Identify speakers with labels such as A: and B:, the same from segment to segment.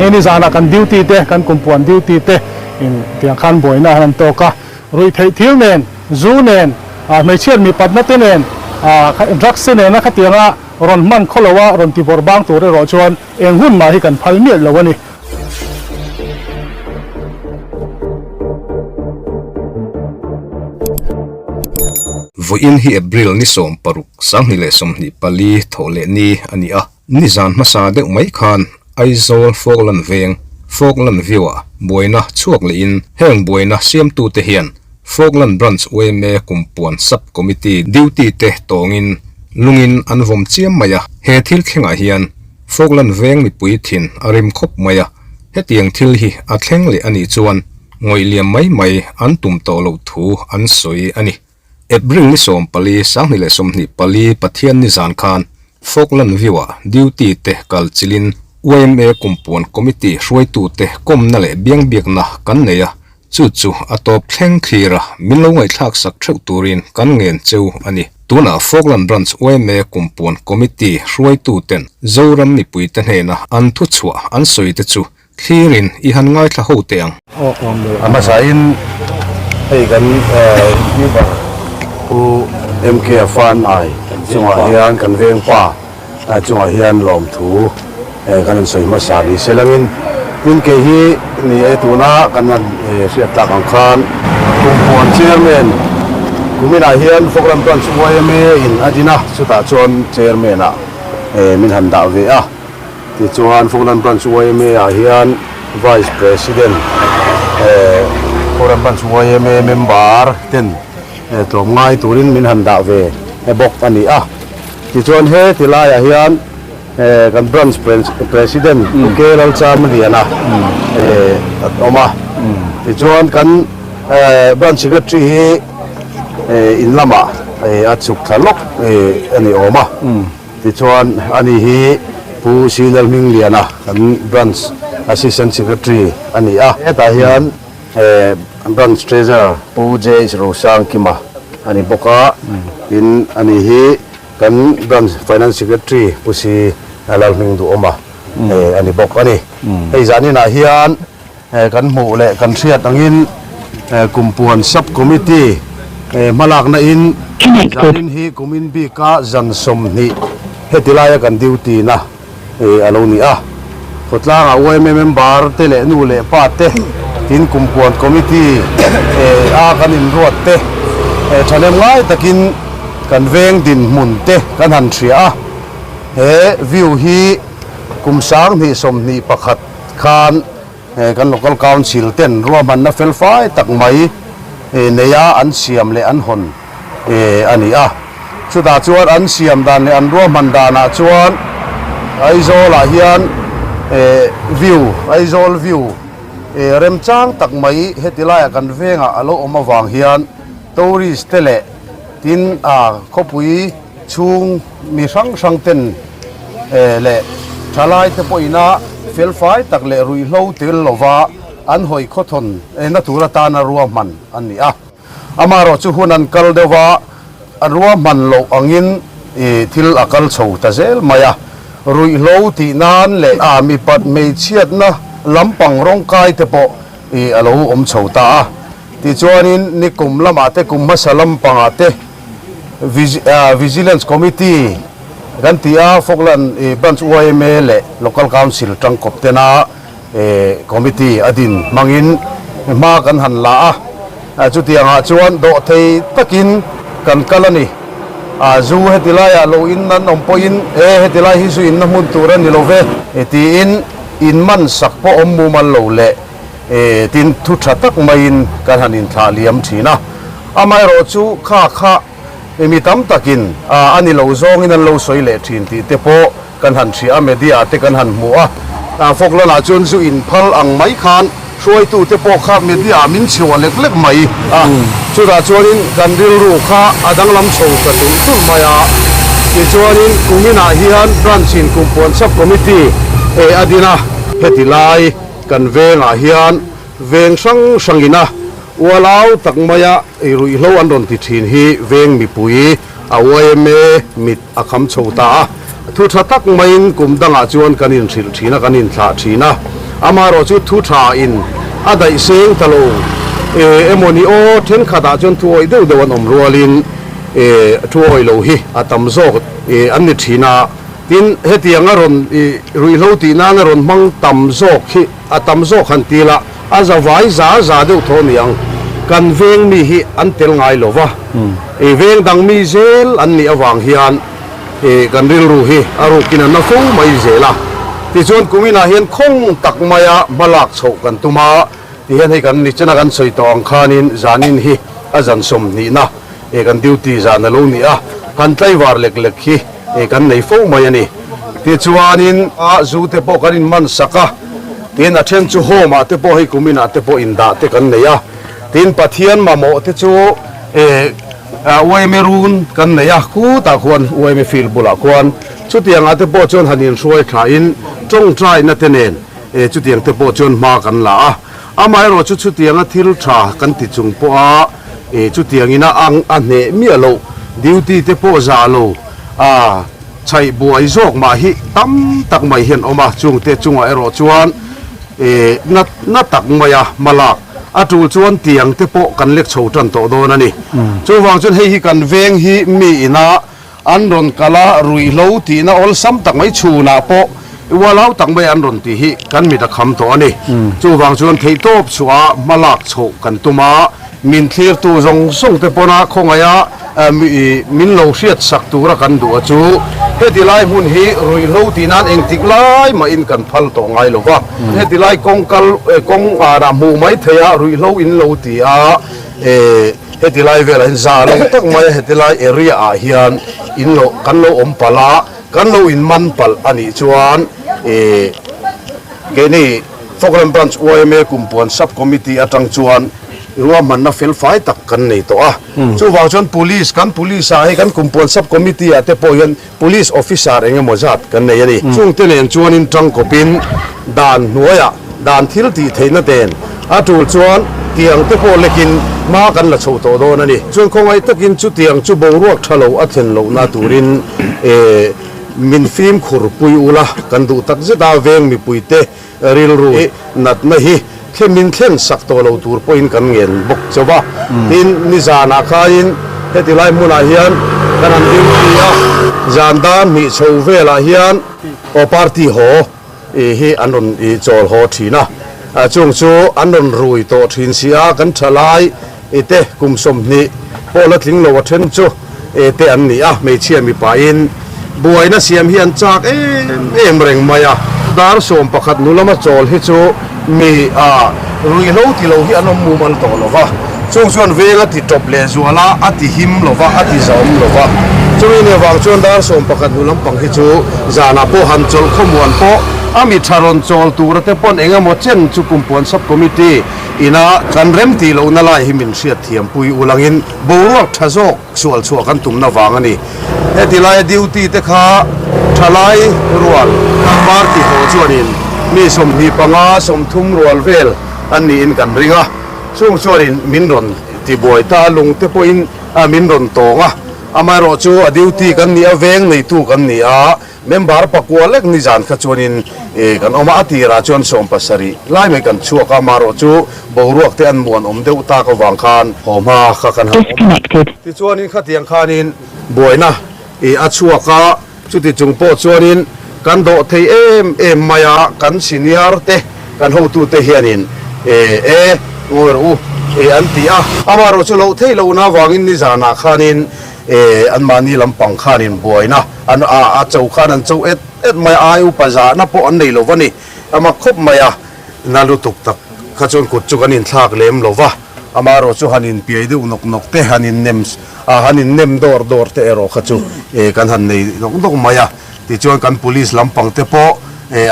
A: Hei nizanah kan duty te, kan kumpuan duty te in tiang khan buaina an han tawk a. Ruihtheih thil nen, zu nen, hmeichhiat mipatna te nen, drugs te nena khatianga rawn hman khaw lo a rawn ti bawrh bang tur erawh chuan eng hun mah hi kan phal miah lo a ni.
B: Vawiin hi April ni 16, 2024 thawh leh ni a ni a. Nizan hmasa deuh mai khan Aizawl Falkland veng, Falkland View-ah buaina chhuak lehin heng buaina siamtute hian Falkland Branch yma Kumpuan Sub Committee duty te tawngin lungin an vawm chiam mai a. He thil thlengah hian Falkland veng mipui thin a rim khawp mai a, hetiang thil hi a thleng leh a nih chuan ngawih liam mai mai an tum tawh loh thu an sawi a ni. April ni 14, 2024 Pathian nizan khan Falkland View-ah duty te kal chilin yma Kumpuan Committee hruaitute kawmna leh biangbiakna kan nei a, chu chu a tawp thleng thlir a, min lo ngaihthlak sak theuh turin kan ngen cheu a ni. Tunah Falkland Branch yma Kumpuan Committee hruaituten Zoram mipuite hnena an thuchhuah an sawi te chu Thlirin i han ngaithla ho teh ang.
C: A hmasain hei kan Youtuber Pu MK Afan Ai chungah hian kan veng pa chungah hian lawmthu kan han sawi hmasa ni se langin tin kei hi ni e tuna kan han hriat tak ang khan Kumpuan Chairman kuminah hian Falkland Branch yma in a din a, chutah chuan Chairman ah min han dah ve a. Tichuan Falkland Branch yma ah hian Vice President Falkland Branch yma member ten tlawmngai turin min han dah ve bawk a ni a. Tichuan he ti laiah hian kan Branch President Pu K Lalchamliana a awm a. Tichuan kan Branch Secretary hi in lamah a chhuk thla lawk a ni awm a. Tichuan, ani hi Pu Sinal Hmingliana kan Branch Assistant Secretary a ni a. Hetah hian Branch Treasurer Pu JH Rosangkima a ni bawk a, tin ani hi kan Branch Finance Secretary Pu Si Lalhmingduhawma a ni bawk a ni. Hei zaninah hian Kan hmuh leh kan hriat angin Kumpuan Sub Committee hmalakna in zanin hi kumin bika zan 20 heti laia kan duty na a lo ni a. Khawtlangah yma member te leh nu leh pa te tin Kumpuan Committee a kan inruat te thahnem ngai takin kan veng dinhmun te kan han hria a. He view hi kum 2021 khan kan Local Council ten ruahmanna fel fai tak mai neia an siam leh an hawn a ni a. Chutah chuan an siam dan leh an ruahman danah chuan Aizawlah hian view, Aizawl view remchang tak mai heti laiah kan vengah a lo awm avang hian tourist te leh tin khawpui chhung mi hrang hrang ten leh thalai te pawhina felfai tak leh ruihhlo tel lova an hawi khawthawn na tur atana ruahman an ni a. Amaherawh chu hun an kal deuh a, a ruahman loh angin thil a kal chho ta zel mai a. Ruihhlo tih nan leh mipat hmeichhiatna lampang rawngkai te pawh a lo awm chho ta a. Tichuanin nikum lamah te kum hmasa lampangah te Vigilance Committee kan ti a, Falkland Branch yma leh Local Council tangkawp tena Committee a din hmangin hma kan han la a, chutiangah chuan dawhthei takin kan kal a ni. Zu heti laiah lo in an awm pawhin e heti lai hi zu inna hmun tur a ni lo ve tiin in man sak pawh awm mumal lo leh tin thu tha tak maiin kan han inthlah liam thin a. Amaherawh chu kha kha mi tam takin a ni lo zawngin an lo sawi leh thin tih te pawh kan han hria a, media te kan han hmu a. Falkland ah chuan zu inphal ang mai khan hruaitu te pawh kha media ah min chhiwa lek lek mai a, chutah chuanin kan rilru kha a danglam chho ta tulh tulh mai a. Tichuanin kuminah hian Branch in Kumpuan Sub Committee a din a, heti lai kan vengah hian veng hrang hrangin a Ualau tak maia ei ruihhlo an rawn ti thin hi veng mipui a yma mit a kham chho ta a. Thu tha tak maiin kum dangah chuan kan inhrilh thin a, kan inthlah thin a. Amaherawhchu thu tha in a daih seng ta lo emaw ni aw, thenkhatah chuan thu awih deuh deuh an awm rualin thu awih lo hi a tam zawk an ni thin a. Tin, hetiang a rawn ruihhlo tih nana rawn hmang tam zawk hi a tam zawk han ti la, a za vai za za deuh tho niang. Kan veng mi hi an tel ngai lo va, veng dang mi zel an nih avang hian kan rilru hi a rukin a na fo mai zel a. Tichuan kuminah hian khawng tak maia hma lak chhoh kan tum a, tihian hei kan nichina kan sawi tawh ang khanin zanin hi a zan sawmhnihna kan duty zan a lo ni a, han tlaivar lek lek hi kan nei fo mai a ni. Tichuanin a zu te pawh kan inman sak a, tin a then chu home ah te pawh hei kuminah te pawh indah te kan nei a, tin Pathian mamawh te chu Uaime run kan nei a, khutah khuan Uaime field bulah khuan chutiangah te pawh chuan han inhruai thlain tawngtaina te nen chutiang te pawh chuan hma kan la a. Amaherawh chu chutianga thil tha kan ti chung pawha chutiangin a ang a hneh miah loh duty te pawh zah lo a chhaih buai zawk mah hi tam tak mai hian awm a, chungte chungah erawh chuan na na tak maia hma lak a tul chuan tiang te pawh kan lek chho tan tawh dawn a ni. Chuvang chuan hei hi kan veng hi mi ina An rawn kal a, ruihhlo tihna awlsam tak mai chhunah pawh ualau tak mai an rawn tih hi kan mit a kham tawh a ni. Chuvang chuan theihtawp chhuah hma lak chhoh kan tum a, min thlirtu zawng zawng te pawna khawngaiha min lo hriat sak tura kan duh a chu heti lai hmun hi ruihhlo tih nan engtik lai mahin kan phal tawh ngai lo va. Heti lai kawng kal kawng ah hmuh mai theih a ruihhlo in lo ti a. Heti lai velah hian za lo tak mai a heti lai area ah hian in lo kan lo awm palh a, kan lo in man palh a nih chuan ih keini Falkland Branch yma Kumpuan Sub Committee atang chuan ruahmanna fel fai tak kan nei tawh a. Chuvang chuan Police kan Police ah hei kan Kumpuan Sub Committee ah te pawh hian Police Officer eng emaw zat kan nei a ni. Chungte nen chuanin tangkawpin dan hnuaiah dan thil tih theihna ten a tul chuan tiang te pawh lekin hma kan la chho tawh dawn a ni. Chuan khawngaih takin chutiang chu boruak tha lo a thlen lohna turin min fimkhur pui ula kan duh tak zet a, veng mipuite Rilru natna hi thlemin thlen sak tawh lo tur pawhin kan ngen bawk chauh a. Tin, nizanah khain heti lai hmunah hian kan han duty a, zan dar hnih chho velah hian aw party haw hi an rawn chawl haw thin a, chung chu an rawn rui tawh thin si a, kan thalai te kum 20 pawh la tling lo a then chu te an ni a, hmeichhia mipain buaina siam hi an chak em em reng mai a. Dar 11 nu lama chawl hi chu mi a ruihhlo ti lo hi an awm mumal tawh lo va, chung chuan veng a ti tawp leh zual a, a ti him lo va, a ti zahawm lo va. Chumi nih avang chuan dar 11 nu lampang hi chu zanah pawh han chawlh khawmuan pawh a mi tha rawn chawl tura te pawn eng emaw chen chu Kumpuan Sub Committee ina kan rem tih lohna lai hi min hriatthiam pui ulangin boruak tha zawk sual chhuah kan tumna vang a ni. Heti laia duty te kha thalai rual party haw chuanin mi 25, 30 rual vel an niin kan ring a, chung chuanin min rawn tibuai ta a, lung te pawhin min rawn tawng a, amaherawh chu a duty kan ni a, veng neitu kan ni a, Member pakua lek nizan kha chuanin kan awm a, a tirah chuan 70 lai mai kan chhuak a, marawh chu boruak te an muan awm deuh tak avang khan haw hma kha kan han awm a. Tichuanin khatiang khanin buaina a chhuak a, chuti chung pawh chuanin kan dawh thei em em mai a, kan senior te, kan hotute hianin e ngawi rawh u an ti a, amaherawh chu loh theih lohna avangin nizanah khanin anmahni lampang khanin buaina An a a cho khan an cho et et mai a, ai upa zahna pawh an nei lo va ni. A mak khawp mai a, na lutuk tak kha chuan kut chu kan inthlak lem lo va, amaherawh chu han inpiai deuh nawk nawk te, han innem a han innem dawr dawr te erawh kha chu kan han nei nawk nawk mai a. Tichuan kan police lampang te pawh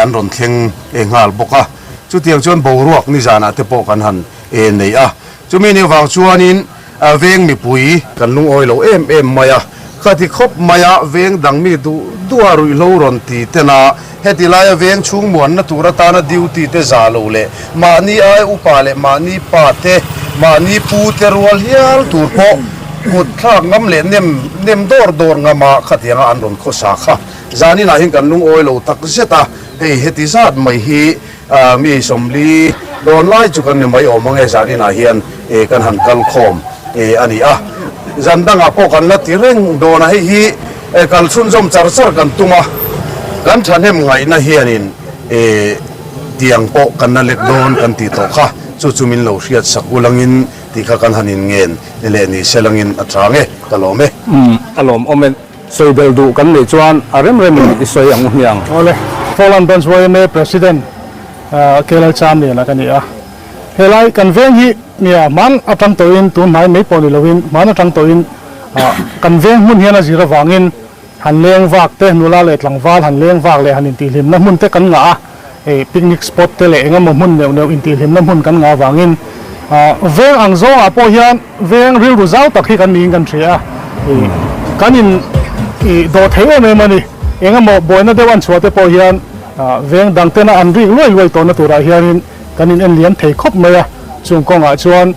C: an rawn thleng nghal bawk a, chutiang chuan boruak nizanah te pawh kan han nei a. Chumi ni vang chuanin veng mipui kan lungawi lo em em mai a, khati khawp mai a veng dang mi duh duh a ruihhlo rawn ti ten a, heti laia veng chhung muanna tur atana duty te za lo leh mahni ai upa leh mahni pa te, mahni pu te rual hial tur pawh kut thlak ngam leh nem nem dawr dawr ngam a khatianga an rawn khawsa kha zaninah hian kan lungawi lo tak zet a, hei heti zat mai hi. Mi 40 dawn lai chu kan ni mai awm ang e, zaninah hian kan han kal khawm a ni a. Zan dangah pawh kan la ti reng dawn a, hei hi kal chhunzawm char char kan tum a, kan thahnem ngaihna hianin tiang pawh kan la lek dawn kan tih tawh kha, chu chu min lo hriat sak ulangin tih kha kan han inngen leh ni se langin a chang e, ka lawm e.
D: A lawmawm e. Sawi belh duh kan neih chuan a rem remin i sawi ang u hmiang.
A: Awle, Fallen Branch yma President KL Chamliana ka ni a. Helai kan veng hi nia hman atang tawhin tun hnai mai pawh ni loin hman atang tawhin kan veng hmun hian a zir avangin han leng vak te, nula leh tlangval han leng vak leh han intihhlimna hmun te kan ngah a, hei picnic spot te leh engemaw hmun neuh neuh intihhlimna hmun kan ngah avangin veng ang zawngah pawh hian veng rilru zau tak hi kan niin kan hria a, kan in dawh thei em em a ni. Engemaw buaina deuh an chhuah te pawh hian veng dang tena an rik luai luai tawhna turah hianin kan in enliam thei khawp mai a, chung kawngah chuan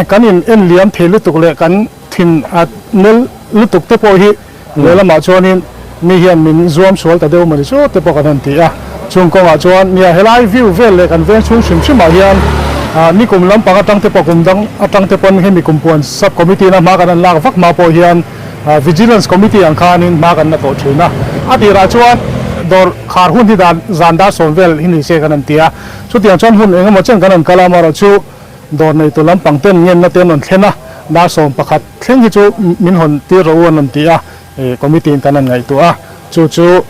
A: kan in enliam thei lutuk leh kan thin a nel lutuk te pawh hi lehlamah chuanin mi hian min zuam sual ta deuh mawni chu te pawh kan han ti a. Chung kawngah chuan nia helai view vel leh kan veng chhung hrim hrimah hian nikum lampang atang te pawh kum dang atang te pawn hemi kum puan sub committee na hma kan han lak vak hma pawh hian vigilance committee ang khanin hma kan la tawh thin a. A tirah chuan dawr khar hun hi dan zan dar sawm vel hi ni se kan han ti a. Chutiang chuan hun engemaw chen kan han kal a, amaherawh chu Dawr neitu lampang ten ngenna te an rawn thlen a, dar 11 thleng hi chu min hawn tir rawh u an rawn ti a, committee in kan han ngaihtuah a, chu chu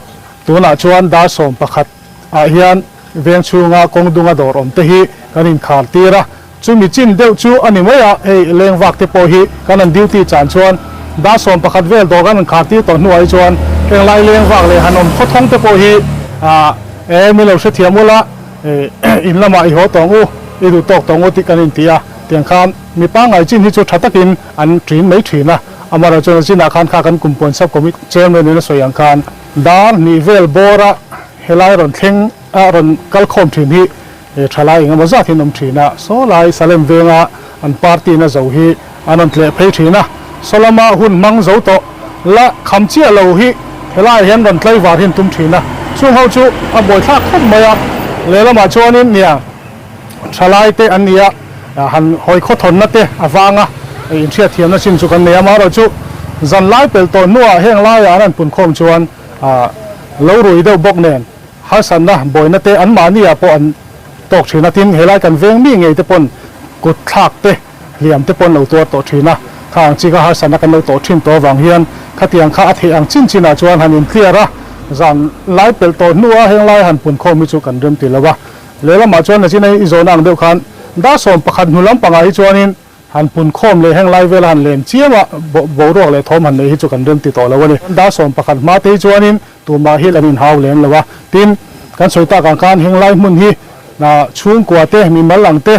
A: tunah chuan dar 11 ah hian veng chhunga kawng dunga dawr awm te hi kan inkhar tir a, chumi chin deuh chu a ni mai a, hei leng vak te pawh hi kan han duty chan chuan dar 11 vel dawr kan han khar tir tawh hnuah hi chuan henglai leng vak leh han awm khawthawng te pawh hi e min lo hrethiam ula. In lamah i haw tawng u, i duh tawk tawng u tih kan inti a, tiang khan mi pangngai chin hi chu tha takin an ṭin mai ṭhin a. Amaherawhchu chuan a zinah khan kha kan kumpuan sub committee chairman in a sawi ang khan dar hnih vel bawra helai rawn thleng a rawn kal khawm ṭhin hi thalai engemaw zat hian awm ṭhin a, saw lai Salem venga an party na zo hi an rawn tleh phei ṭhin a, saw lama hun hmang zo tawh la kham chiah lo hi helaiah hian rawn tlaivar hi an tum ṭhin a, chung ho chu a buaithlak khawp mai a, lehlamah chuanin nia ṭhalai te an ni a, han hawi khawthawnna te a vang a, inhriatthiamna chin chu kan nei a, amaherawh chu zan lai pelh tawh hnuah heng laiah an han punkhawm chuan lo rui deuh bawk nen harsatna buaina te anmahniah pawh an tawk thin a, tin helai kan veng mi ngei te pawn kut thlak te hliam te pawn lo tuar tawh thin a, kha ang chi kha harsatna kan lo tawh thin tawh avang hian khatiang kha a theih ang chin chinah chuan han in clear a, zan lai pelh tawh hnua heng lai han pun khawm hi chu kan rem ti lo a, lehlamah chuan nachin i zawhna ang deuh khan dar 11 hnu lampangah hi chuanin Han pun khawm leh heng lai vela han len chiam a, boruak leh thawm han neih hi chu kan rem ti tawh lo a ni. Dar 11 hma te hi chuanin tumah hi an inhau lem lo a. Tin, kan sawi tak ang khan heng lai hmun hi chhungkua te, mimal ang te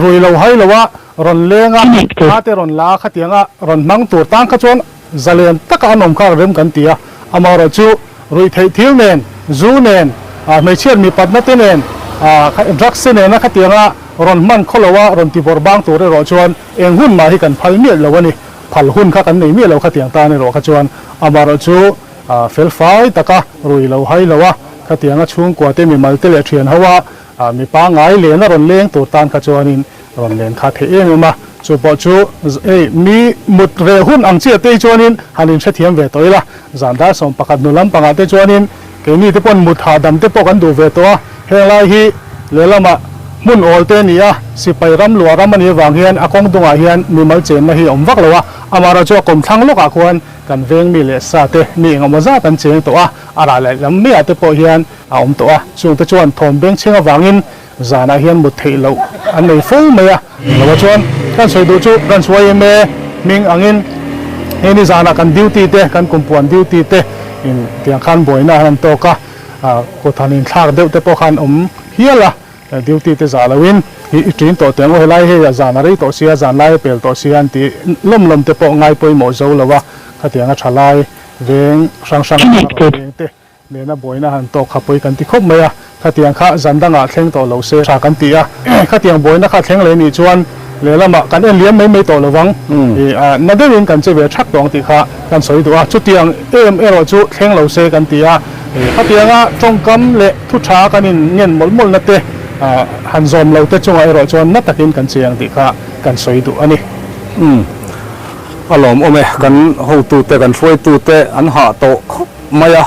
A: rui lo hai lo a, rawn leng a, hma te rawn la a, khatianga rawn hmang tur tan kha chuan zalen taka an awm kha rem kan ti a. Amaherawhchu ruih theih thil nen, zu nen, hmeichhiat mipatna te nen, drugs te nena khatianga rawn hman khaw lo a rawn ti bawrh bang tur erawh chuan eng hun mah hi kan phal miah lo a ni. Phal hun kha kan nei miah lo khatiang tan erawh kha chuan amaherawhchu felfai taka rui lo hai lo a, khatianga chhungkua te mimal te leh thian ho a mi pangngai lena rawn leng tur tan kha chuanin rawn len kha theih em em a, chu pawh chu hei mi mut reh hun ang chiah te hi chuanin han inhrethiam ve tawh ila, zan dar 11 hnu lampangah te chuanin keini te pawn mut hahdam te pawh kan duh ve tawh a, heng lai hi lehlamah hmun awl te a ni a, sipai ram luah ram a nih avang hian a kawng dungah hian mimal chenna hi a awm vak lo a, amaherawhchu chu a kawmthlang lawkah khuan kan veng mi leh sa te mi engemaw zat an cheng tawh a, a rah leh lam maiah te pawh hian a awm tawh a, chungte chuan thawm beng chhing avangin Zanah hian mut theih loh an nei fo mai a, lo chuan kan sawi duh chu kan suai em e hming angin hei ni zanah kan duty te kan kumpuan duty te in tiang khan buaina han tawk a, kut han inthlak deuh te pawh khan awm hial a, duty te zah loin i ṭin tawh teh ang aw helai hei a zan a rei tawh sia zan lai a pel tawh sia an tih lawm lawm te pawh ngai pawimawh zo lo a, khatianga ṭha lai veng hrang hrang a rawn leng te. Nena buaina han tawk kha pawi kan ti khawp mai a, khatiang kha zan dangah thleng tawh lo se tha kan ti a, khatiang buaina kha thleng leh nih chuan lehlamah kan en liam mai mai tawh lo vang, na deuhin kan che ve thak tawh ang tih kha kan sawi duh a, chutiang em erawh chu thleng lo se kan ti a. Khatianga tawngkam leh thu tha kan in ngen mawlh mawlhna te han zawm lo te chungah erawh chuan na takin kan chiang tih kha kan sawi duh a ni.
D: Umm. A lawmawm e, kan hotute, kan hruaitute an hah tawh khawp mai a.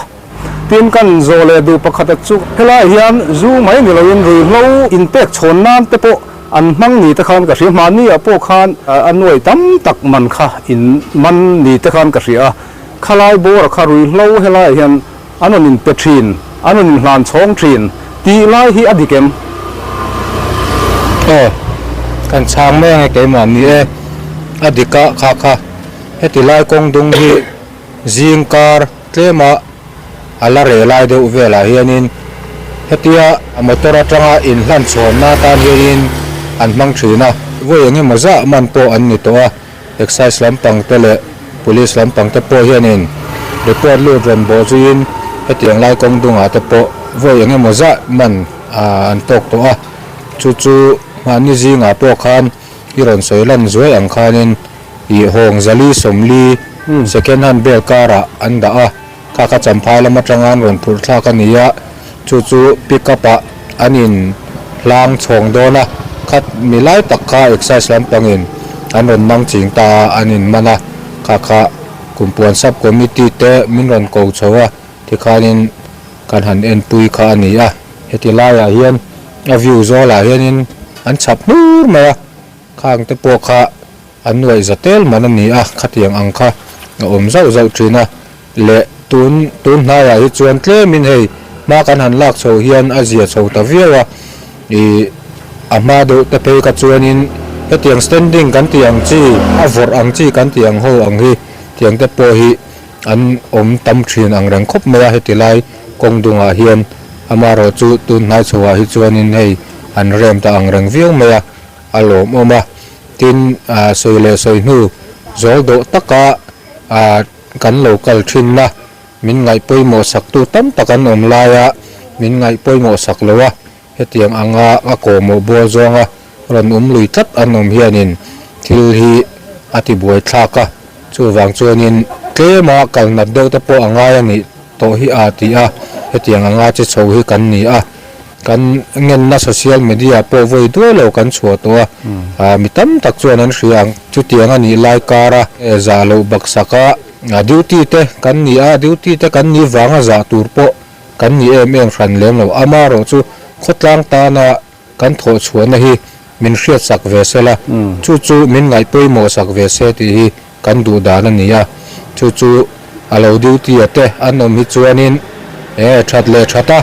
D: Tin, kan zawh leh duh pakhata chu helaiah hian zu mai ni loin ruihhlo inpek chhawn nan te pawh an hmang ni te khan ka hria. Mahni ah pawh khan a nuai tam tak man kha in man ni te khan ka hria a. Khalai bawra kha ruihhlo helaiah hian an rawn inpe thin, an rawn inhlan chhawng thin tih lai hi a dik em?
E: Aw, kan chhang mai ange keimah ni e, a dik a kha kha. Heti lai kawng dung hi zing kar tlema a la reh lai deuh velah hianin hetia motor atanga inhlan chhawnna atan hianin an hmang thin a, vawi engemaw zah man pawh an ni tawh a. Excise lampang te leh Police lampang te pawh hianin report lut rawn bawh zuiin hetiang lai kawng dungah te pawh vawi eng emaw zah man an tawk tawh a, chu chu mahni zingah pawh khan i rawn sawi lan zuai ang khanin ih hawng zali sawmli second hand bel karah an dah a, kha kha champhai lam atanga an rawn phurh thlak a ni a, chu chu pick up ah an in hlang chhawng dawn a, khat mi lai tak kha excise lampangin an rawn mang ching ta a, an in man a, kha kha kumpuan sub committee te min rawn ko chho a, tikhanin kan han enpui kha a ni a, heti laiah hian a view zawlah hianin an chhap hnur mai a, khang te pawh kha An nuaih za tel man a ni a, khatiang ang kha a awm zauh zauh thin a, leh tun tun hnaiah hi chuan tlemin hei hma kan han lak chho hian a zia chho ta viau a, ih a hma deuh te phei kha chuanin hetiang standing kan tih ang chi, a vawrh ang chi kan tih ang ho ang hi tiang te pawh hi an awm tam thin ang reng khawp mai a, heti lai kawng dungah hian amaherawh chu tun hnai chhoah hi chuanin hei an rem ta ang reng viau mai a. A lawmawm a, tin sawi leh sawi hnu zawl dawh taka kan lo kal thinna min ngaih pawimawh saktu tam tak an awm laia min ngaih pawimawh sak lo a, hetiang anga a kawhmawh bual zawnga rawn um lui tlat an awm hianin thil hi a ti buai thlak a, chuvang chuanin tlema kal nat deuh te pawh a ngai a nih tawh hi a ti a, hetiang anga che chho hi kan ni a. Kan ngenna social media pawh vawi duai lo kan chhuah tawh a, ah mi tam tak chuan an hria ang. Chutiang a nih lai kara zah loh baksaka duty te kan ni a, duty te kan nih vanga zah tur pawh kan ni em em hran lem lo. Amaherawh chu khawtlang tana kan thawh chhuahna hi min hriat sak ve se la, chu chu min ngaih pawimawh sak ve se tih hi kan duh dan a ni a, chu chu a lo duty a te an awm hi chuanin e that leh that a,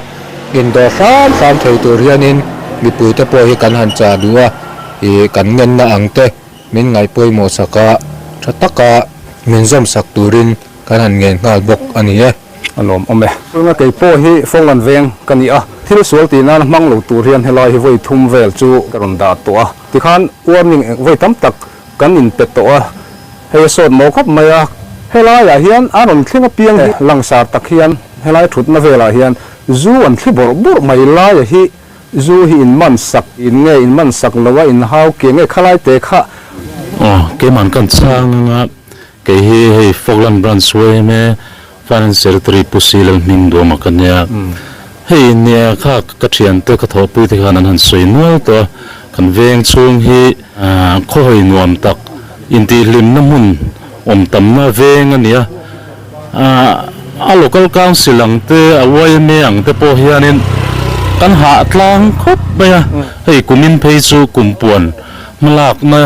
E: indawh hram hram thei tur hianin mipui te pawh hi kan han chah duh a, ih kan ngenna ang te min ngaih pawimawh sak a, tha taka min zawm sak turin kan han ngen nghal bawk a ni e.
D: A lawmawm e. Tuna kei pawh hi Fawnglan veng ka ni a, thil sual tih nan hmang lo tur hian helai hi vawi thum vel chu ka rawn dah tawh a, tikhan warning vawi tam tak Kan inpe tawh a, hei a sawt maw khawp mai a. Helaiah hian a rawn thleng apiang hi langsar tak hian helai thutna velah hian zu an thli bawrh bawrh mai laia hi zu hi in man sak in nge in man sak lo a in hau ke nge khalai te kha.
F: Aw keiman kan chhang anga kei hi hei Falkland Branch yma Finance Secretary Pu Silal hming duama ka nia. Hei nia kha ka thiante ka thawhpui te khan an han sawi nual tawh a, kan veng chhung hi khawhawi nuam tak intihhlimna hmun awm tamna veng a ni a. A local council ang te a yma ang te pawh hianin kan hah tlang khawp mai a, hei kumin phei chu kumpuan hmalakna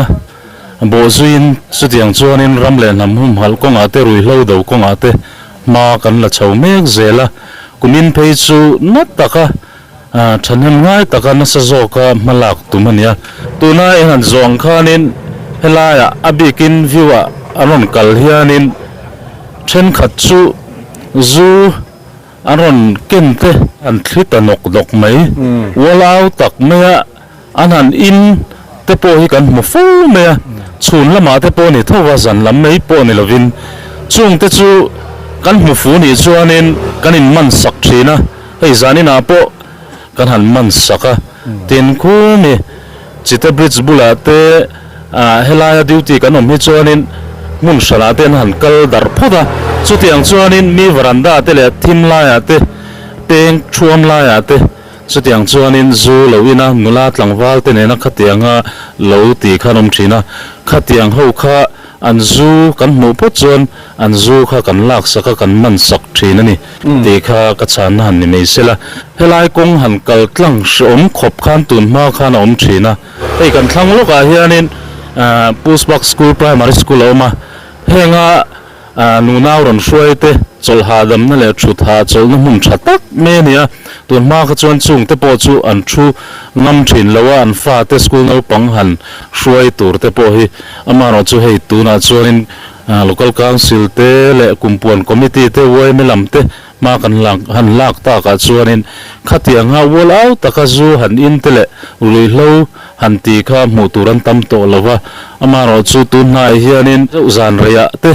F: Bawhzuiin chutiang chuanin ram leh hnam humhalh kawngah te ruihhlo do kawngah te hma kan la chho mek zel a, kumin phei chu na taka thahnem ngai taka nasa zawka hma lak tum a ni a. Tuna i han zawh ang khanin helaiah a bikin view-ah an rawn kal hianin thenkhat chu zu an rawn ken te an thli ta nawk nawk mai, ualau tak maia An han in te pawh hi kan hmu fo mai a, chhun lamah te pawh ni tho va, zan lam mai pawh ni lovin chung te chu kan hmu fu nih chuanin kan in man sak thin a, hei zan inah pawh kan han man sak a, tin khumi Chite Bridge bulah te ah helaia duty kan awm hi chuanin hmun hranah te an han kal darh phawt a, chutiang chuanin mi varanda te leh thim laiah te. Peng thuam laiah te chutiang chuanin zu lo ina nula tlangval te nena khatianga lo ti kha an awm thin a, khatiang ho kha an zu kan hmuh phawt chuan an zu kha kan lak sak a kan man sak thin a ni tih kha ka chhanna han ni mai sela. Helai kawng han kal tlang hreawm khawp khan tun hma khan a awm thin a, hei kan thlang lawkah hianin Pusbak School Primary School a awm a, henga Nunau rawn hruai te chawlh hahdamna leh thut hahchawlhna hmun tha tak mai a ni a, tun hma kha chuan chung te pawh chu an thu ngam thin lo a, an fate school naupang han hruai tur te pawh hi amaherawh chu hei tunah chuanin Local Council te leh Kumpuan Committee te yma lam te hma kan lak han lak takah chuanin khatianga ual au taka zu han in te leh ruihhlo han tih kha hmuh tur an tam tawh lo va, amaherawh chu tun hnaiah hianin deuh zan reiah te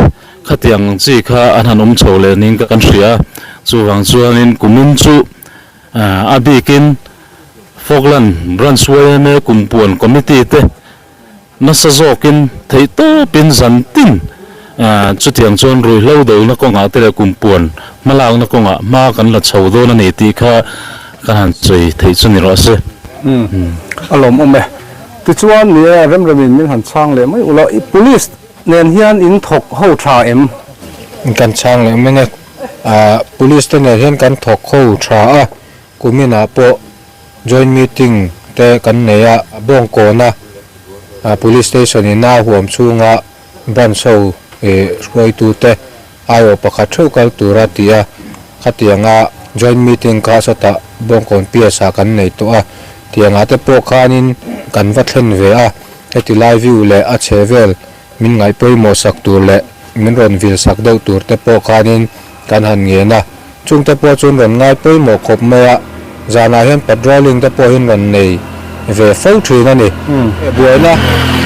F: khatiang ang chi kha an han awm chho leh niin kan hria a, chuvang chuanin kumin chu a bikin Falkland Branch yma Kumpuan Committee te Nasa zawkin theih tawpin zan tin chutiang chuan ruihhlo dona kawngah te leh kumpuan hmalakna kawngah hma kan la chho dawn a ni tih kha ka han sawi theih chu ni rawh se.
D: Umm a lawmawm e. Tichuan ni e, remremin min han chhang leh mai ula, i police nen hian in thawk ho tha em?
E: Kan chhang leh mai e. Police te nen hian kan thawk ho tha a, kuminah pawh Joint meeting te kan nei a, Bawngkawna Police Station in a huam chhunga branch ho hruaitute aiawh pakhat theuh kal tura ti a, khatianga joint meeting kha sawtah Bawngkawn PS ah kan nei tawh a, tiangah te pawh khanin kan va thlen ve a, heti lai view leh a chhe vel min ngaih pawimawh sak tur leh min rawn vil sak deuh tur te pawh khanin kan han ngen a, chungte pawh chuan rawn ngai pawimawh khawp mai a, zanah hian patrolling te pawh hian rawn nei ve fo thin a ni. Buaina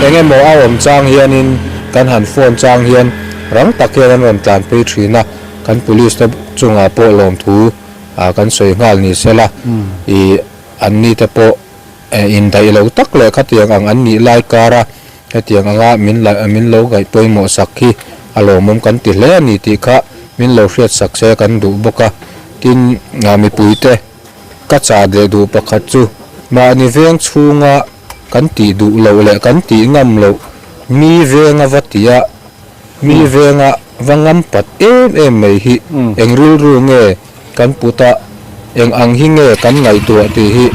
E: eng emaw a awm chang hianin kan han phone chang hian rang tak hian an rawn tlan phei thin a, kan police te chungah pawh lawmthu kan sawi nghal ni sela, ih an ni te pawh indaih lo tak leh khatiang ang an nih lai kara Hetiang anga min la min lo ngaih pawimawh sak hi a lawmawm kan ti hle a ni tih kha min lo hriat sak se kan duh bawk a. Tin, mipuite ka chah leh duh pakhat chu mahni veng chhunga kan tih duh loh leh kan tih ngam loh mi venga va tih a, mi venga va ngam pat em em mai hi eng rilru nge kan put a, eng ang hi nge kan ngaihtuah tih hi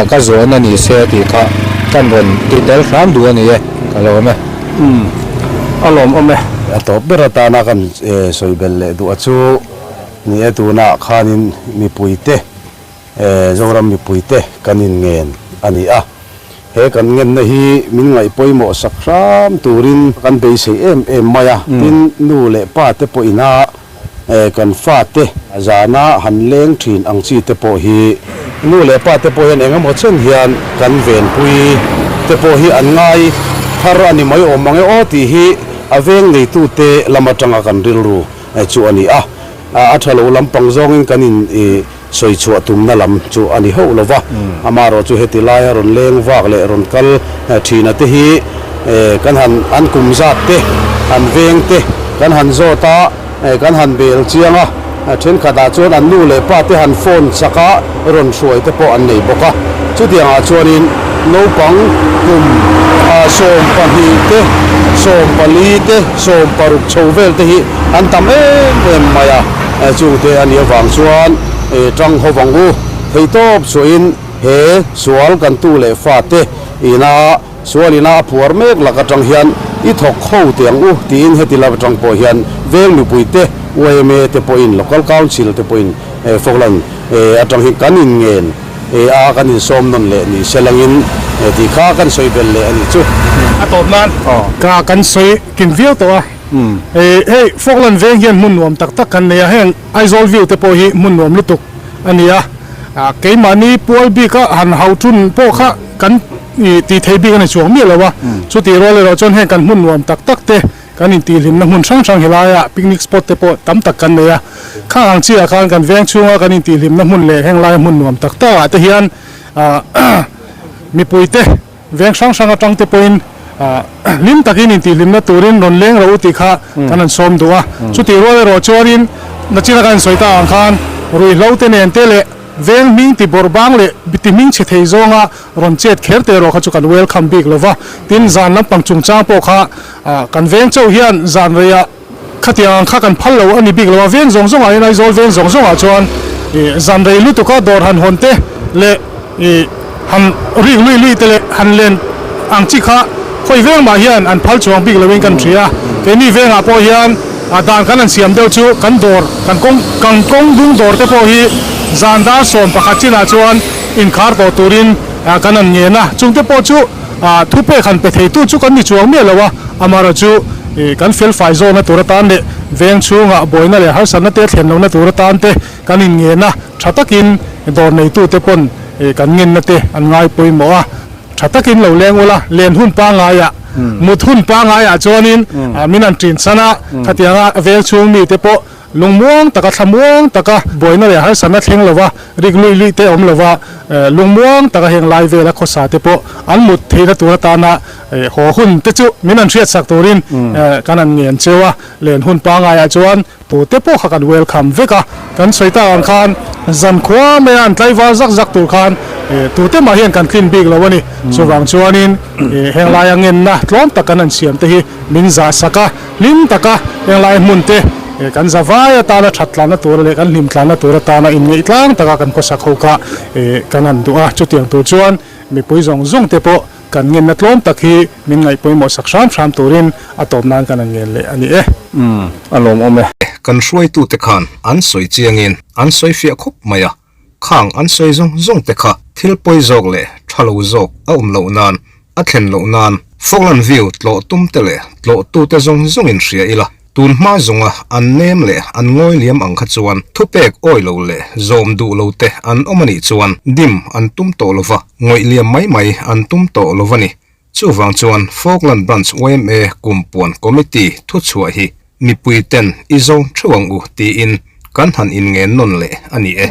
E: ka zawhna ni se tih kha kan rawn ti tel hram duh a ni e, ka lawm e.
D: Umm, a lawmawm e.
C: A tawp ber atana kan sawi belh leh duh a chu ni e, tunah khanin mipuite, Zoram mipuite kan inngen a ni a, he kan ngenna hi min ngaih pawimawh sak hram turin kan beisei em em mai a, tin nu leh pa te pawhina Kan fate zana han leng thin ang chi te pawh hi nu leh pa te pawh hian eng emaw chen hian kan venpui te pawh hi an ngai thar a ni mai awm ang e aw tih hi a veng neitute lam atanga kan rilru chu a ni a. A tha lo lampang zawngin kan in sawi chhuah tumna lam chu a ni hauh lo va, amaherawh chu heti laia rawn leng vak leh rawn kal thina te hi kan han an kum zat te, an veng te kan han zawt a, kan han bel chiang a, thenkhatah chuan an nu leh pa te han phone chak a, rawn hruai te pawh an nei bawk a. Chutiangah chuanin naupang kum 12 te, 14 te, 16 chho vel te hi an tam em em mai a. Chungte a nih avang chuan tang ho vang u theihtawp chhuahin he sual kan tu leh fate ina sual ina a phuar mek lak atang hian i thawk ho teh ang u tiin heti lam atang pawh hian veng mipuite yma te pawhin Local Council te pawhin Falkland atang hi kan inngen a kan insawm nawn leh ni se langin tih kha kan sawi belh leh a nih chu.
A: A tawp nan ka kan sawi kim viau tawh a. Hei Falkland veng hian hmun nuam tak tak kan nei a, heng Aizawl view te pawh hi hmun nuam lutuk a ni a, keimahni pual bika han hau thun pawh kha kan tih thei bik a ni chuang miah lo a, chutih rual erawh chuan heng kan hmun nuam tak tak te kan intihhlimna hmun hrang hrang helaiah picnic spot te pawh tam tak kan nei a, khang ang chiah khan kan veng chhunga kan intihhlimna hmun leh heng laia hmun nuam tak tak ah te hian mipui te Veng hrang hrang atang te pawhin hlim takin intihhlimna turin rawn leng rawh u tih kha kan han sawm duh a. Chutih rual erawh chuanin nachina kan insawi ta ang khan Ruihhlo te nen te leh veng hming ti bawrh bang leh ti hming chhe thei zawnga rawn chet kher te erawh kha chu kan welcome bik lo va. Tin, zan lampang chungchang pawh kha kan veng chauh hian zan reiah khatiang ang kha kan phal lo a ni bik lo a. Veng zawng zawngah hian Aizawl veng zawng zawngah chuan zan rei lutuka dawr han hawn te leh han rik lui lui te leh han len ang chi kha khawi veng mah hian an phal chuang bik loin kan hria. Keini vengah pawh hian dan kan han siam deuh chu kan dawr kan kawng kan kawng dung dawr te pawh hi zan dar 11 chinah chuan inkhar tawh turin kan han ngen a. Chungte pawh chu thupek han pe theitu chu kan ni chuang miah lo a, amaherawhchu kan felfai zawhna tur atan leh veng chhungah buaina leh harsatna te thlen lohna tur atan te Kan inngen a, tha takin dawr neitute pawn kan ngenna te an ngai pawimawh a, tha takin lo leng ula, len hun pangaiah, mut hun pangaiah chuanin min han ṭin chhan a, khatianga veng chhung mite pawh lungmuang taka thlamuang taka buaina leh harsatna thleng lova rik luih luih te awm lova lungmuang taka heng lai vela khawsa te pawh an mut theihna tur atana haw hun te chu min han hriatsak turin kan han ngen cheu a, len hun pangaiah chuan Tute pawh kha kan welcome vek a, kan sawi tak ang khan zan khua maia an tlaivar zak zak tur khan tute mah hian kan tlin bik lo a ni. Chuvang chuanin heng laia ngenna tlawm tak kan han siam te hi min zah sak a, hlim taka heng lai hmun te kan za vai atana that tlanna tur leh kan hlim tlanna tur atana inngeih tlang taka kan khawsak ho kha kan han duh a. Chutiang tur chuan mipui zawng zawng te pawh Kan ngenna tlawm tak hi min ngaih pawimawh sak hram hram turin a tawp nan kan han ngen leh a ni e.
D: Umm, a lawmawm e.
B: Kan hruaitute khan an sawi chiangin an sawi fiah khawp mai a, khang an sawi zawng zawng te kha thil pawi zawk leh tha lo zawk a awm loh nan, a thlen loh nan Falkland View tlawh tum te leh tlawh tu te zawng zawng in hria ila, Tun hma zawnga an nem leh an ngawi liam ang kha chuan thupek awi lo leh zawm duh lo te an awm a nih chuan dim an tum tawh lo va, ngawih liam mai mai an tum tawh lo va ni. Chuvang chuan Falkland Branch yma Kumpuan Committee thuchhuah hi mipui ten i zo theuh ang u tiin kan han inngen nawn leh a ni e.